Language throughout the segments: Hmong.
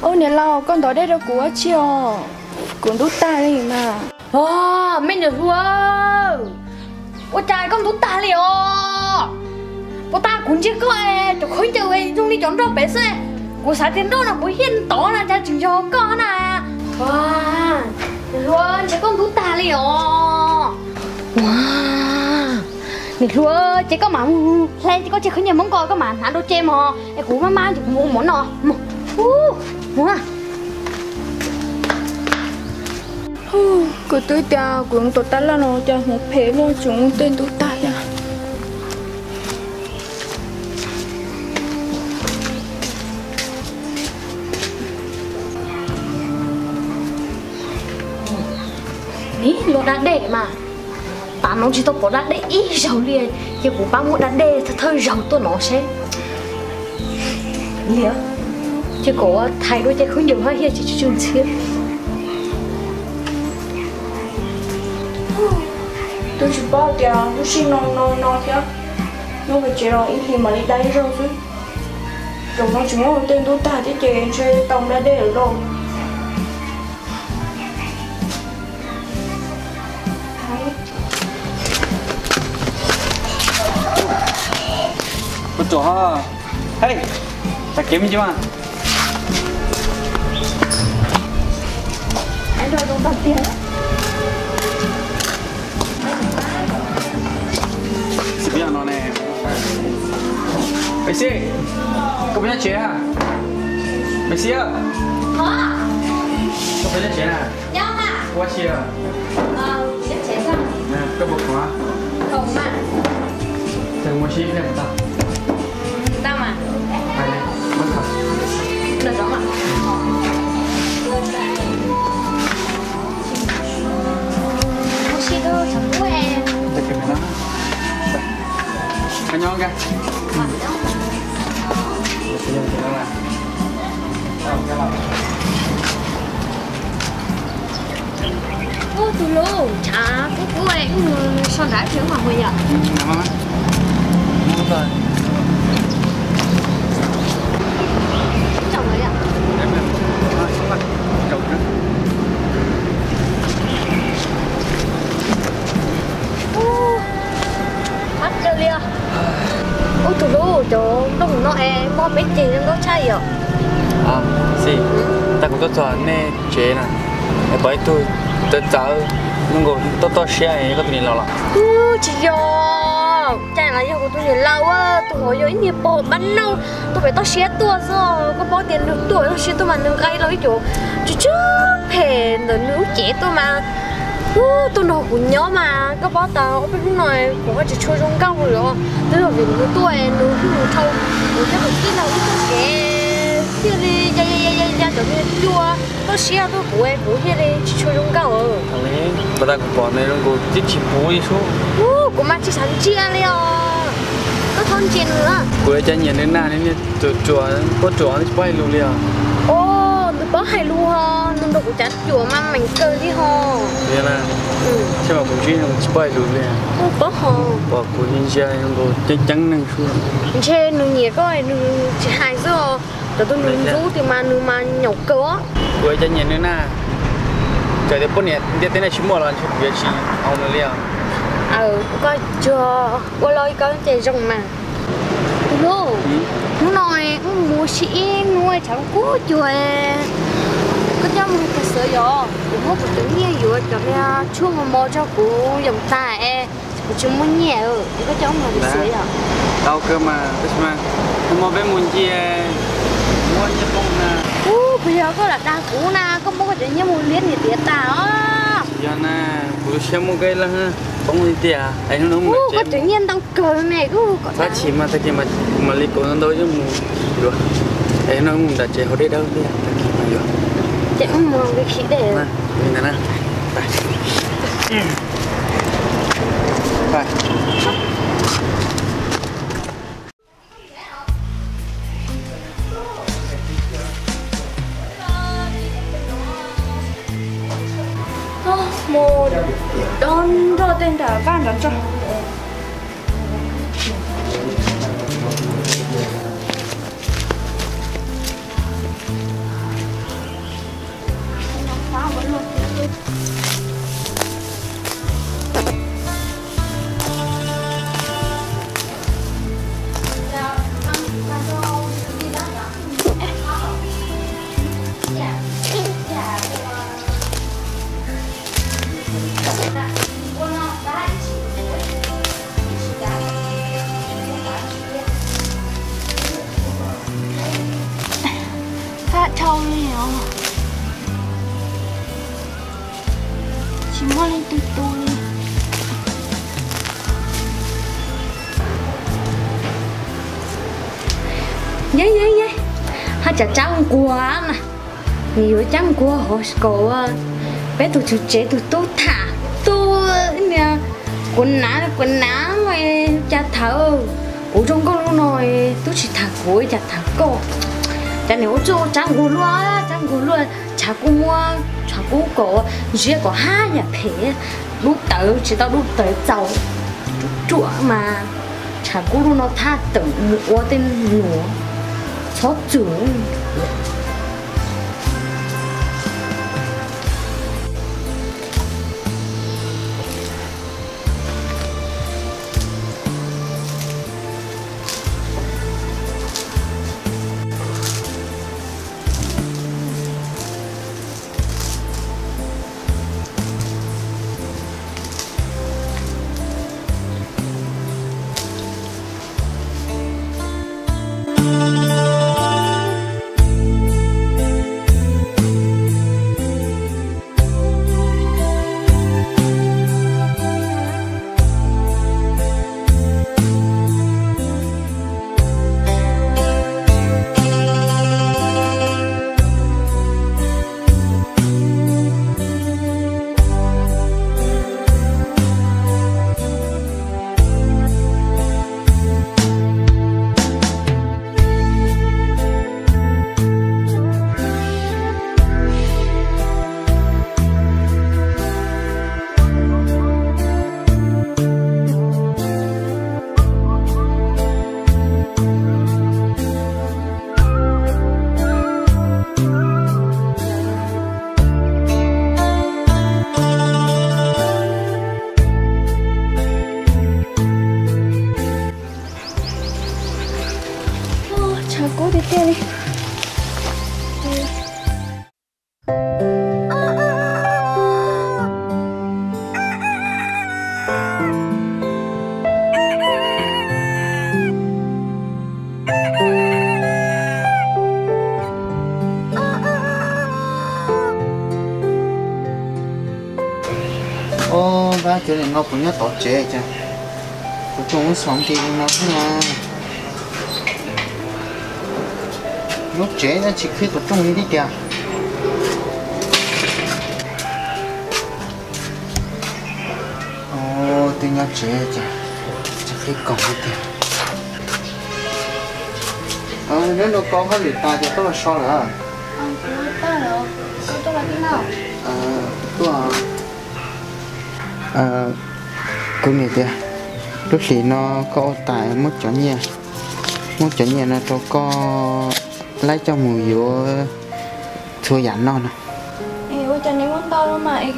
Ub, niam laus, koj ntov dej rau kuv ua tsi os? Kuv ntub tag li mas. Os, me niam hluas, ua cas koj ntub tag li os? Puas tas kuv ntsia koj cov khaub ncaws zoo li cov nroj pem xwb. Kuv xav tias nroj no kuv thiaj tov na, cas tseem yog koj na. Niam hluas, ntsia koj ntub tag li os. Niam hluas, ces koj mam hle ces koj tsis khaub ncaws Hmoob ko, koj mam hnav rau ces mog, es kuv maj maj ces kuv mus ua mov noj. Kuv twb tias kuv ntub tag lawm no, cas hmoov phem no tseem ua tej ntub tag thiab. Ib, luag da dej mas, tas no tsis tau pom da dej ib zaug li, ces kuv pab muab da dej thawj zaug tuaj no seb. Ces kom ua thaiv dua ces khaub ncaws haj hiaj tsis tsw ntxhiab. Twb tsis paub tias lub sij hawm no no thiab, nyob pem tsev los ib hlis mam li da ib zaug xwb. Zaum no tseem muab tej ntub tag thiab ces ntshe tau da dej lawm lauj. Koj tuaj, hej, tag kev me ntsis mas. Xib peb no ne. Maiv Xib, koj puas nyob tsev a? Maiv Xib, koj puas nyob tsev na? Ua si. Koj puas khoom? Mus ua si ib pliag puas tau? Koj nyob. Ub, tus hlub, tshav kub kub, wb mus so nrad tsev mam mus yom. Ub, qab kawg li os. Ub, tus hlub, cov nplooj no es mob peb ceg zoo nkauj tshaj yom. Xib, tag kuv tuaj txog nej tsev na, es pom ib tug txawv txawv zoo nkaus toj toj siab, yog koj tus niam laus los? Ub, tsis yog, cas los yog kuv tus niam laus, tus hov yog ib niag pog pab nauj tuaj pem toj siab tuaj xwb. Koj paub tias nws tuaj pem toj siab tuaj mas nws nqa los ib co tsw tsw phem ntawm nws lub cev tuaj mas. Ub, tuaj nrog kuv nyob mas koj paub tas ob peb hnub no kuv ho tsis tshua zoo nkauj li os. Twb yog vim nws tuaj nws hu dhau kuv thiab kuv tij laug wb txoj kev thiaj li ya ya ya ya cov niag cua toj siab tuaj kuv, kuv thiaj li tsis tshua zoo nkauj. Puas tas kuv pom nws zoo nkaus tib tsis puv li sub. Ub, kuv mas tsis xav ntsia li os. Koj txhob ntsia nws. Kuv yuav cov nyiam nws na, nws niag ruam ruam, pob ruam tsis paub hais lus li os. Os, nws paub hais lus ho, nws nrog kuv cav cuam mas meem kawg li ho. Yog na, tsis mas kuv ntsib nws tsis paub hais lus li. Paub ho. Pom kuv ntsia ntsia zoo nkaus ceeb ceeb neeg sub. Ntshe nws nyiam koj nws tsis hais xwb os. Cov tus nus ntxub tias mas nws mas nyaum kawg os. Kuv yuav cov nyiam nws na. Txawm tias poj niam ntiaj teb no tsis muaj los ntshe kuv yuav tsis au nws li os. Koj tsuag ua loj ib koj ces zoo mas. Tus hlub, hnub no wb mus ua si ib hnub tshav kub cuag, koj coj mus kawm xwb yom. Kuv muab kuv tus nyiaj yuav cov niag tshuaj mos mos rau kuv yoom tas es kuv tsis muaj nyiaj, koj coj mus kawm xwb yom. Tau kawg mas, tab sis mas nag hmo peb mus ncig muab nyiaj poob na. Ub, kuv yog koj lam dag kuv na, koj muab koj cov nyiaj mus liab niam tiav tas os. Yog na, kuv siab muaj koj ib leeg poob li tiag. Es hnub no mus nram tsev, koj cov nyiaj ntau kawg me, koj tab chim mas tag kis mas kuv mam li kauv ntau ntau coj mus yuav. Es hnub no mus nram tsev haus dej dawb thiab, tag kis mas yuav. Ces wb mus khi dej. Li ntawd na. Mus dob nroj tej nram vaj nrad tso. Yeej yeej yeej, haj tseem tsab nquag na, nws yuav tsab nquag hauv kom peb tus tswv tsev tus tub tham, tub niag kuv nav kuv nav, cas tham kuv zoo nkauj lub no, tub tsis tham kuv cas tham koj. Cas niam ua tsuj tsab nquag luaj, tsab nquag luaj, tshav kub muab tshav kub kom ziab kom haj yam phem, dub tawv tsis tau dub tawv txaus, ruam mas tshav kub lub no thaj tawm mus ua tej nuav, txhob txwm. Tshav kub tiag tiag li. Ob, npab cuv nim no kuv nyob tom tsev ces kuv tsuas muab xov nti li no xwb na. Lub tsev tsis qhib qhov rooj li tib tiag. Twb nyob tsev ces tsis qhib koog li tiag. Nyob nrog koj hauj lwm tas ces koj los so lawm. Tuaj, kuv niam tias lub hlis no koj ua tas muab cov nyiaj, muab cov nyiaj no rau koj laib coj mus yuav txhua yam noj no. Es ua cas neb muab ntau mas es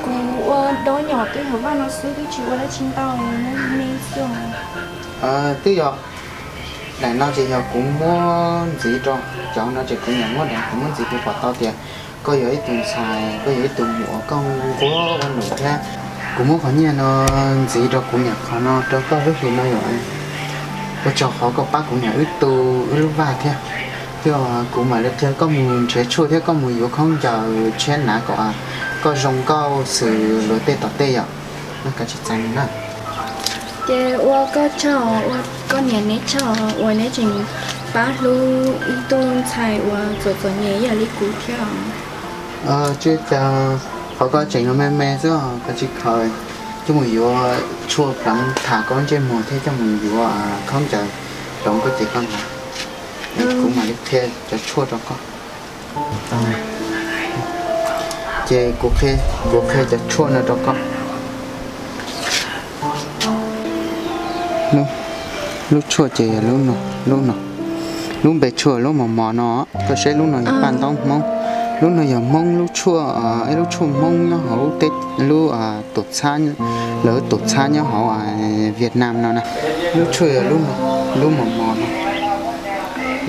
kuv ua dob nyom twb hauv vaj no xwb twb tsis ua dab tsi ntau, neb xwb. Twb yog daim no ces yog kuv muab ntxiv rau, cov no ces kuv niam muab, daim kuv muab ntxiv kuv pom tau tias koj yog ib tug ntxhais, koj yog ib tug muam, koj nquag ua num thiab. Kuv muab qhov nyiaj no ntxiv rau kuv niam, qhov no rau koj lub hlis no yom. Ua tsaug qhov koj pab kuv niam wb tu wb lub vaj thiab. Thiab kuv mam li qhia koj mus nrhiav tshuaj thiab koj mus yuav khaub ncaws tshiab hnav kom koj zoo nkauj xws luag tej tom tej yom. Koj tsis txais na. Ces ua koj tsaug, ua koj niam neb tsaug uas neb tseem pab hlub ib tug ntxhais uas txom txom nyem ib yam li kuv thiab. Tsis ua cas, qhov koj tseem yuav me me xwb, koj tsis khaws, coj mus yuav tshuaj pleev tham koj ntsej muag thiab coj mus yuav khaub ncaws pleev koj ces koj ntag. Kuv mam li qhia cov tshuaj rau koj. Ces kuv qhia cov tshuaj no rau koj. Lub tshuaj ces yog lub no, lub no. Lub npe tshuaj lub mos mos no, koj saib lub no yog paj ntaub Hmoob. Lub no yog Hmoob lub tshuaj, ib lub tshuaj Hmoob nyob hauv lub tuam txhab, lawv tuam txhab nyob hauv Vietnam no na. Lub tshuaj yog lub mos mos no.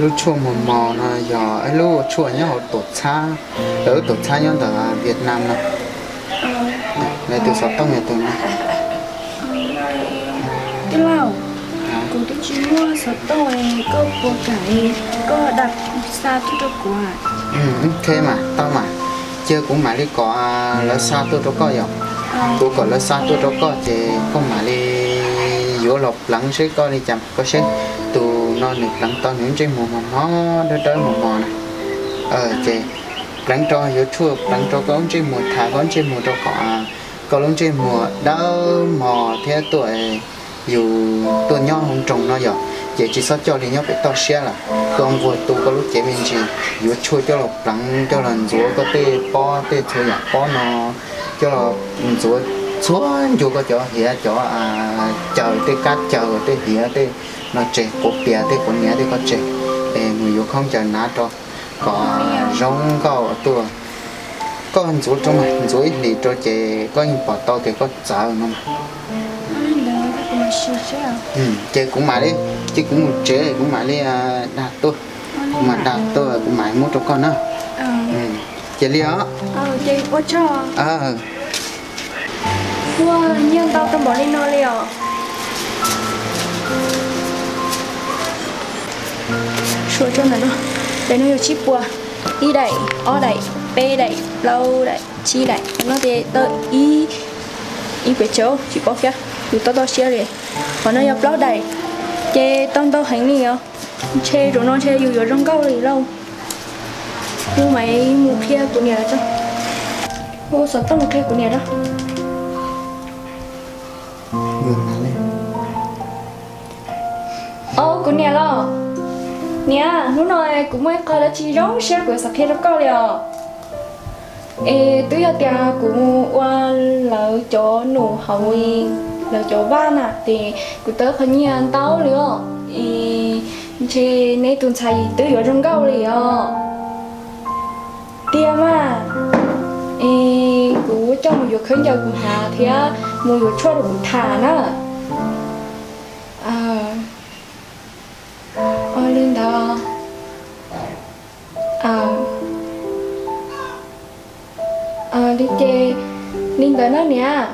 Lub tshuaj mos mos no yog ib lub tshuaj nyob hauv tuam txhab, lawv tuam txhab nyob ntawm Vietnam no. Lawv tus xov tooj yog tus no. Tij laug, kuv twb tsis muaj xov tooj, koj puas kam koj xa tuaj rau kuv? Ok mas, tau mas. Cia kuv mam li kom lawv xa tuaj rau koj yom. Kuv kom lawv xa tuaj rau koj ces koj mam li yuav. los pleev seb koj li cas, koj seb tus no nws pleev tau nws lub ntsej muag mos mos dawb dawb mos mos na. Ces pleev rau, yuav tshuaj pleev rau koj lub ntsej muag, tha koj lub ntsej muag rau kom koj lub ntsej muag dawb mos thiab tuaj, yus tuaj nyob hauv nroog no yom, ces tsis txhob coj li nyob pem toj siab lawm. Tuaj nquag tu koj lub cev me ntsis, yuav tshuaj coj los pleev, coj los ntxuav koj tej pob, tej txhua yam pob no, coj los ntxuav txhua ncua koj cov hiav, cov caws, tej kab caws, tej hiav, tej no tseg, quav pias, tej quav niav, tej koj tseg, es mus yuav khaub ncaws hnav rau kom zoo nkauj tuaj. Koj ntxuav rau mas, ntxuav ib hlis rau ces koj yeej pom tau tias koj txawv no. Ces kuv mam li, ces kuv mus tsev, kuv mam li dag tuaj, kuv mam dag tuaj, kuv mam muab rau koj na. Cia li os. Ua, nyiaj ntau tau npaum li no li os. Suav tso ntawm no, daim no yog tsib puas, ib daim, ob daim, peb daim, plaub daim, tsib daim, no ces tau ib, ib puas caum, tsis paub thiab, yus tau toj siab li. Qhov no yog plaub daim, ces tau ntau heev li os. Ntshe zaum no ntshe yus yuav zoo nkauj li lauj. Kuv mam mus qhia kuv niam lawv tso. Ua xov tooj mus qhia kuv niam tso. Au, kuv niam los? Niam, hnub no kuv muaj ib qho dab tsi zoo siab kuv xav qhia rau koj li os. Es twb yog tias kuv mus ua lawv cov num hauv, lawv cov vaj na, ces kuv tau qhov nyiaj ntau li os. Es ntshe neb tus ntxhais twb yuav zoo nkauj li os. Tiag mas. Es kuv coj mus yuav khaub ncaws kuv hnav thiab mus yuav tshuaj rau kuv tham na. Ua li ntawd. Li ces li ntawd na niam.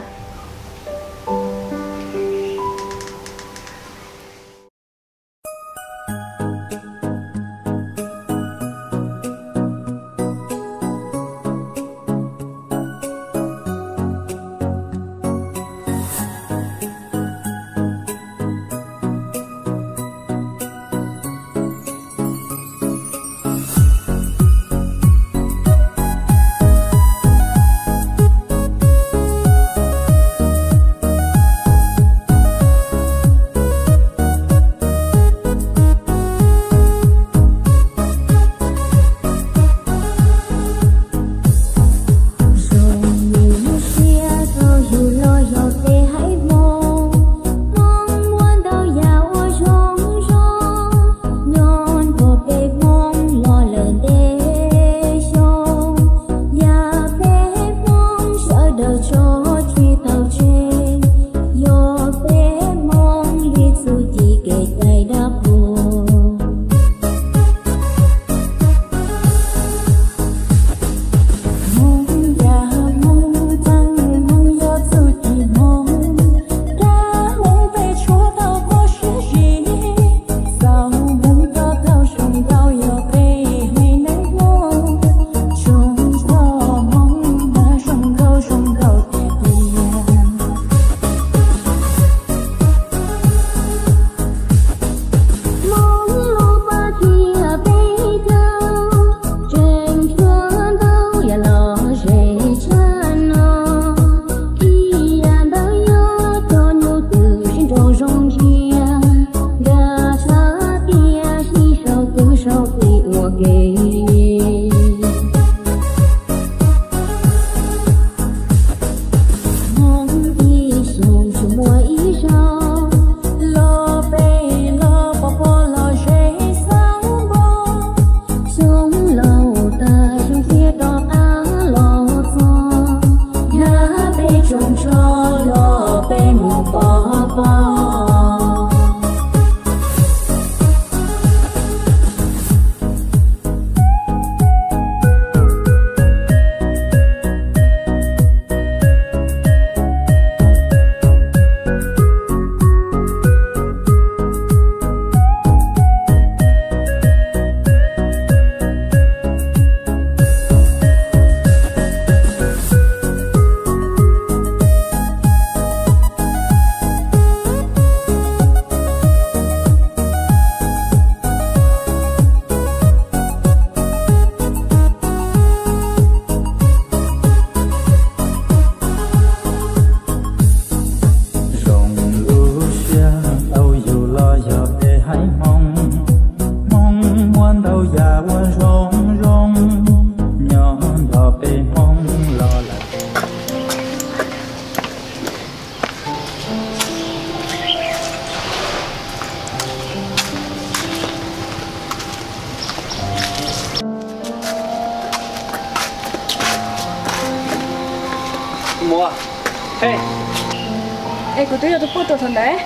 Es kuv twb yog tus poj tuam thaum ntawd.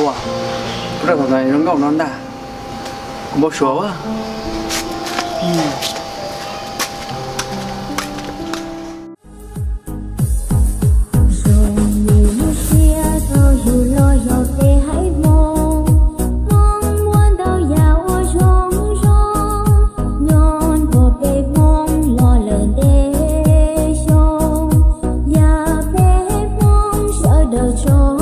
Ua, kuv rau thaum ntawd zoo nkauj no ntag. Kuv npau suav. Zoo li lub siab rau yus los yog peb haiv Hmoob, Hmoob muaj ntau yam ua zoo zoo, nyob nrog peb Hmoob los lawm ntev xyoo, yam peb Hmoob sawv daws tso